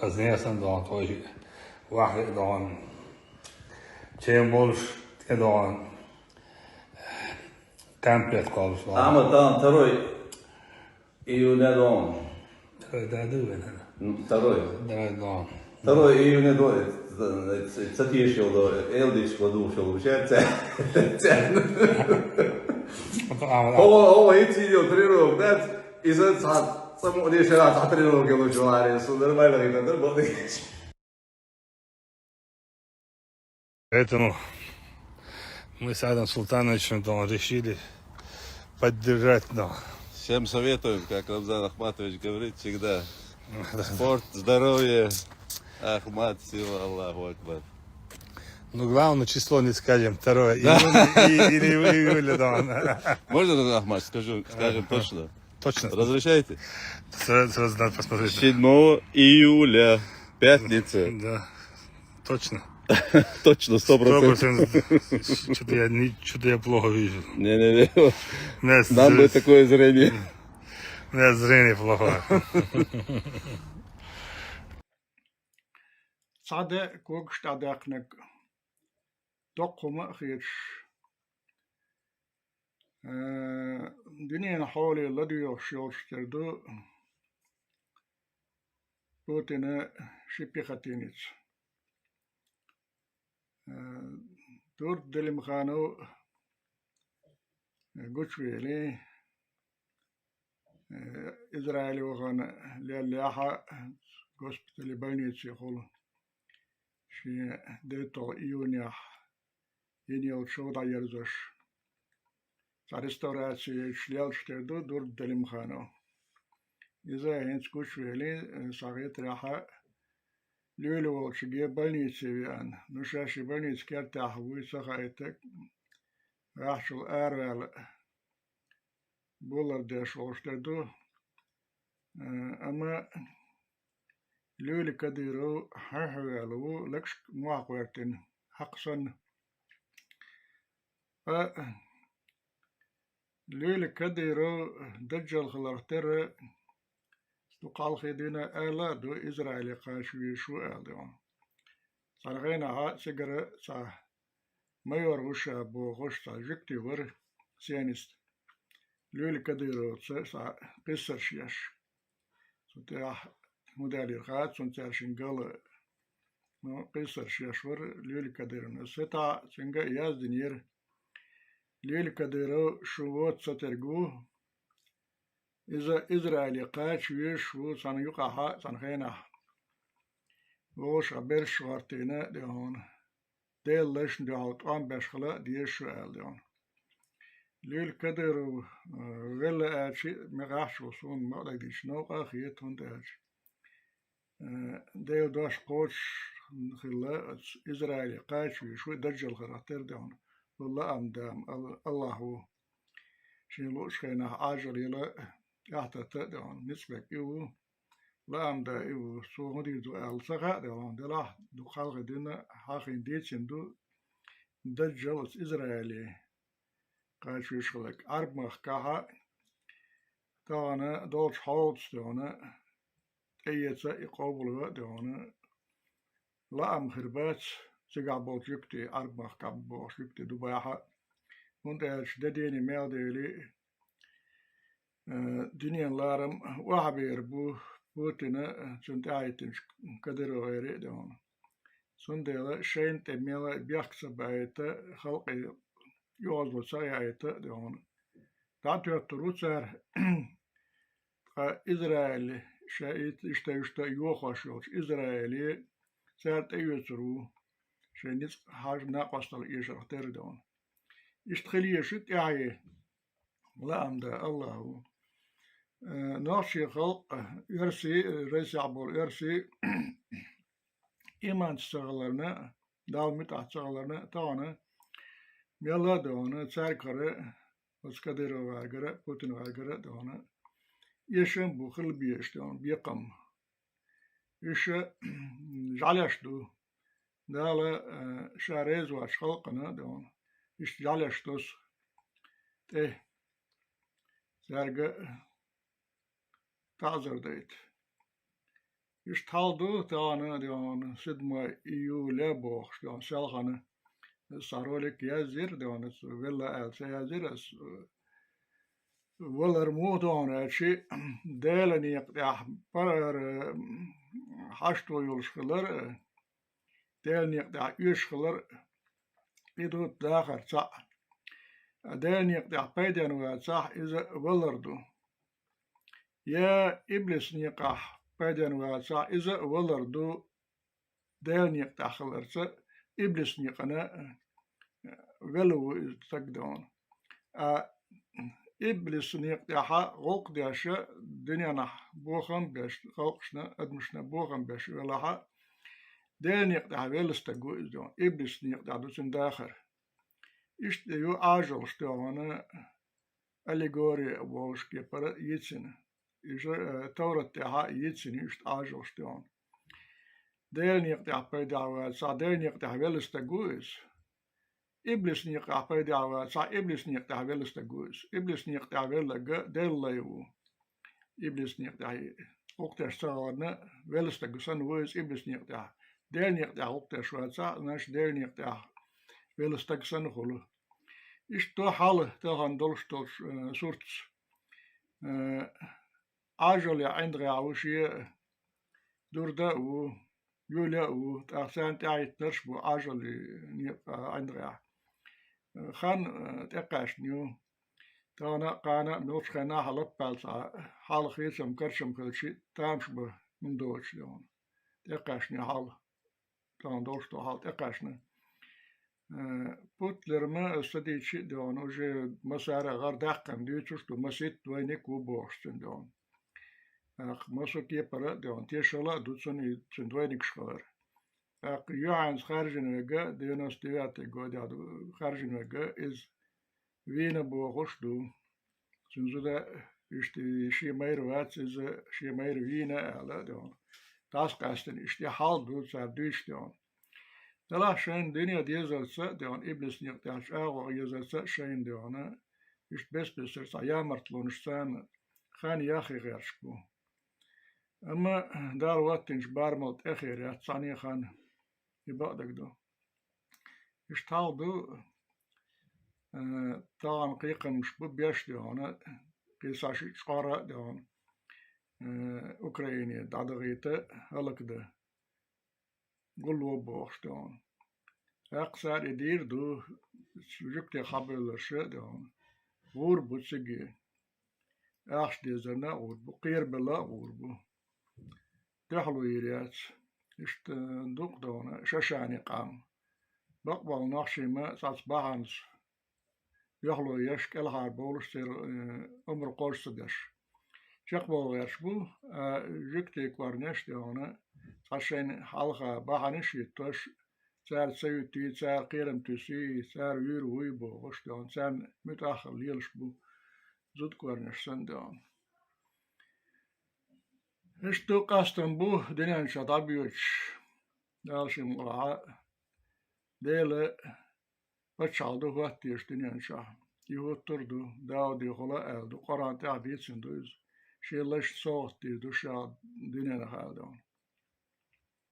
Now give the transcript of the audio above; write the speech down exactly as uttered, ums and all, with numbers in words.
Аз не сан догӀан тхойши вахьи догӀан. Чем болуш тӀе догӀан. Тямп лет кхолуш догӀан. Ахьмад, тахана второй июня догӀан. Второй да ду вен. М, второй. Давай догӀан. Второй июня догӀан. Ца тешал догӀан. Элдис кладу шел. Ца, ца. Хова, хова, ици йо тренировок, да? И за ца, ца мо не шера ца тренировок лучше ларис. Нормально, это работает. Поэтому мы с Адамом Султановичем дома решили поддержать, да. Всем советуем, как Рамзан Ахматович говорит всегда. Спорт, здоровье, Ахмат, сила, Аллаху Акбар. Ну, главное число не скажем, второе июня и- или июля, да. Можно, Ахмат, скажу, скажем точно? Точно. Разрешаете? Сразу, сразу надо посмотреть. Седьмого июля, пятница. Да, точно. Точно, сто Сто процентов. процентов. Что-то я, не- что-то я плохо вижу. Не-не-не, У меня нам бы с- такое зрение. У меня зрение плохое. Цхьа де когаш тӀадаьккхинарг доккха хӀума а хеташ, э, дуьненан хьоле ладоьгӀуш йолчу тера ду Путина ши пехотинец. Э, Дурд Делимханов гучувели, э, Израиле вахана леллехьа госпитале, больницехула шен девятого июнехь йина йолчу шов дӀаерзош. Цхьа реставраци йойтуш леллаш тера ду Дурд Делимханов. Иза хӀинца гучувели, э, схьахетарехьа, луьйла волчуьнге больнице веана. Ну, ша ши больница кертехь вуй ца хаийта, гӀахьчул араваьлла буллар деш волуш тера ду. Э, амма Лёля Кадыров хьаьхьаваьлла ву, лакашка мохь гӀоьртина, хьакха санна. Ткъа Лёля Кадыров даджал хиларх тера дукха хьалхе дина аьлла а ду, Израиле кхача везаш ву аьлла ду. Цхьана хенахь цигара цхьа майор ву ша бохуш цхьа жуьгти вара, сионист. Лёля Кадыровца цхьа кхиссарш еш. Цу тӀехь хӀун даьллера хаьа, цунна цаьршинга гала, ну, кхиссарш еш вара Лёля Кадыров. Сета цуьнга яздинера: Лёля Кадыров шун воцу ца терг ву. Иза Израиле кхача везаш ву, цхьана юкъахьа, цхьана хенахь вовшах берш гӀортийна, де хьуна. Делан лайшна дуьхьал тӀом беш хила а дезаш шу аьлла, де хьуна. Лёля Кадыров, э, велла аьлча, мегахьчул суна ма дагадича новкъа а хета, хӀунда аьлча, э, Делан дош кхочуш хилла, оцу Израиле кхача везаш ву, даджал хиларх тера, де хьуна. Ву лаам да, Ал-, Аллах ву. Шен луучу хенахь Ӏажал яла, тӀаьхьататта а, де хьуна, ницкъ берг и ву, лаам да и ву. Цо хӀун дийр ду аьлла ца хаьа, де хьуна, делахь дукха хьалхе дина, хьахийна дийцина ду, даджал оцу Израиле кхача везаш хиларг. Ӏарб-махкахьа тахана долчу хьолаца, де хьуна, тӀеэца и къобалван а, де хьуна, лаам хир бац цигахь болчу жуьгти, Ӏарб-махкахь бохуш жуьгти Дубайхьа. ХӀунда аьлча де дийне мел дели, э, дуьненан ларам охьабер бу Путина, э, цунна тӀаьхьахӀиттинчу КадыровгӀеран а, де хьуна. Цундела шайна тӀе мел бехк ца баийта, халкъе оьгӀазло ца яийта, де хьуна, дӀатоьттур ву цара. Ткъа Израиле, ша ит-, иштта-иштта йохош йолчу Израиле цара тӀеоьцур ву, шайн ницкъ хьажа накъосталла эшарх тера, де хьуна. Иштта хила езаш ю тӀаьхье, лаам да Аллах ву. Э, нохчийн халкъ, оьрси, Рейсехь болу оьрси, иманца ца хиларна, Далла муьтӀахь ца хиларна, тахана мелла а, де хьуна, цаьргара, оцу КадыровгӀергара, ПутингӀергара, де хьуна, эшам бу хила безаш, де хьуна, бекхам. Уьш жӀаьлеш ду. Дала, э, ша реза воцчу халкъана, де хьуна, иштта жӀаьлеш тосу тӀе. Цаьрга таӀзар дайта. Иштта хьал ду тахана, дегӀана, седьмое июля бохуш, дегӀана, селхана. Аса ролик язйира, дегӀана, аса велла аьлла ца язйира аса, валар муха догӀана аьлча, Делан некъа тӀехь паргӀара хьашто йолуш хилар, Делан некъа тӀехь оьшуш хилар, и ду дахар цхьаъ. Делан некъа тӀехь пайденна вацахь, иза валар ду. Я иблис некъахь пайденна вацахь, иза валар ду. Делан некъа тӀехь хиларца, иблис некъана велла ву иза стаг, дегӀана. А иблис некъа тӀехь гӀуллакх деш, дуьненахь бохам беш, халкъашна, адамашна бохам беш велахь, Делан некъа тӀехь велла стаг ву иза, дегӀана. Иблис некъа тӀехь ду цуьнан дахар. Иштта ю Ӏожаллаш, дегӀана, аллегория бохуш кепара йицина. Иза, э, Товрат тӀехь а йицина иштта Ӏожаллаш, дегӀана. Делан некъа тӀехь пайдехь вацахь, Делан некъа тӀехь велла стаг ву иза. Иблис некъахь пайдехь вацахь, иблис некъа тӀехь велла стаг ву иза. Иблис некъа тӀехь велларг Делан лай ву. Иблис некъа тӀехь гӀуллакх деш ца варна, велла стаг санна ву иза иблис некъа тӀехь. Делан некъа тӀехь гӀуллакх деш вацахь, значит, Делан некъа тӀехь велла стаг санна хуьлу. Иштта ду хьал тахана долуш долчу, э, суртаца. Э, Ӏожалле ӀиндагӀехь ву шен, Дурда а ву, Юля а ву, тӀаккха царна тӀаьхьахӀиттинарш а бу Ӏожалле некъа ӀиндагӀехь. Хан, э, тӀекхаьчна ю. Тахана а, кхана а, муьлххачу хенахь а лаппаьлла цхьа хьал, хийцам, карчам хилча, тамаш бан хӀума доцуш, дегӀана. ТӀекхаьчна ю хьал. Тахана долуш долу хьал тӀекхаьчна. Э, Путлер-м аса ца дийцча а, дегӀана, уже массара а гӀар даьккхина дуьйцуш ду, масийтта двойник ву бохуш цуьнан, дегӀана. ТӀаккха массо а кепара а, дегӀана, тешалла а ду цуьнан, цуьнан двойникаш хилар. ТӀаккха юьхьанца хаьржина верг, девяносто девятый годехь ду хаьржина верг, иза вийна бохуш ду. Цуьнан зуда иштта шен майра вац, иза шен майра вийна аьлла, дегӀана. ДӀасакъаьстина иштта и хьал ду цара дуьйцуш, дегӀана. Делахь шайна дуьне дезарца, дегӀана, иблис некъа тӀехь чӀагӀо езарца шайна, дегӀана, иштта бес-бесара цхьа ямартлонаш царна хан яхъе гӀерташ бу. Амма Дала хӀоттийначу барамал тӀехьа яц цхьанне а хан, и бакъдерг ду. Иштта хьал ду, э, тахана кхайкхамаш бу беш, дегӀана, кхин схьа шиъ чкъор а, дегӀана, э, Украине дӀадахийта, хӀаллакдан гулло бохуш, дегӀана. ТӀаккха цара и дийр ду, жуьгтех хьабевлларш а, дегӀана, гӀур бу цига. Ахча дезарна а гӀур бу, кхерабелла а гӀур бу. Дуьхьало йийр яц. Иштта ду-кх, дегӀана, Шашани къам. Бакъболу нохчий-м цхьацца бахьанца дуьхьало еш, кӀелхьара бовлуш церан, э, омра кхочуш ца деш. Чекхбовла гӀерташ бу, а жуьгтийн корнеш, дегӀана, цхьа шайна хьалха бахьанаш а хӀиттош, цара ца юьтий, цара кхерам туьсий, цара вуьйр вуй бохуш, дегӀана, царна муьтӀахь а лелаш бу зудкъа корнеш санна, дегӀана. Иштта ду, къастам бу дуьнен чохь дӀабоьдуш, Дала шен мукъ лахь а. Делан пачхьалкх ду хӀоттош дуьнен чохь. И хӀуттур а ду, Даудехула аьлла ду, Къуръан тӀехь дийцина ду иза. Шен лайшна совгӀат дийр ду ша дуьненах аьлла, дегӀана.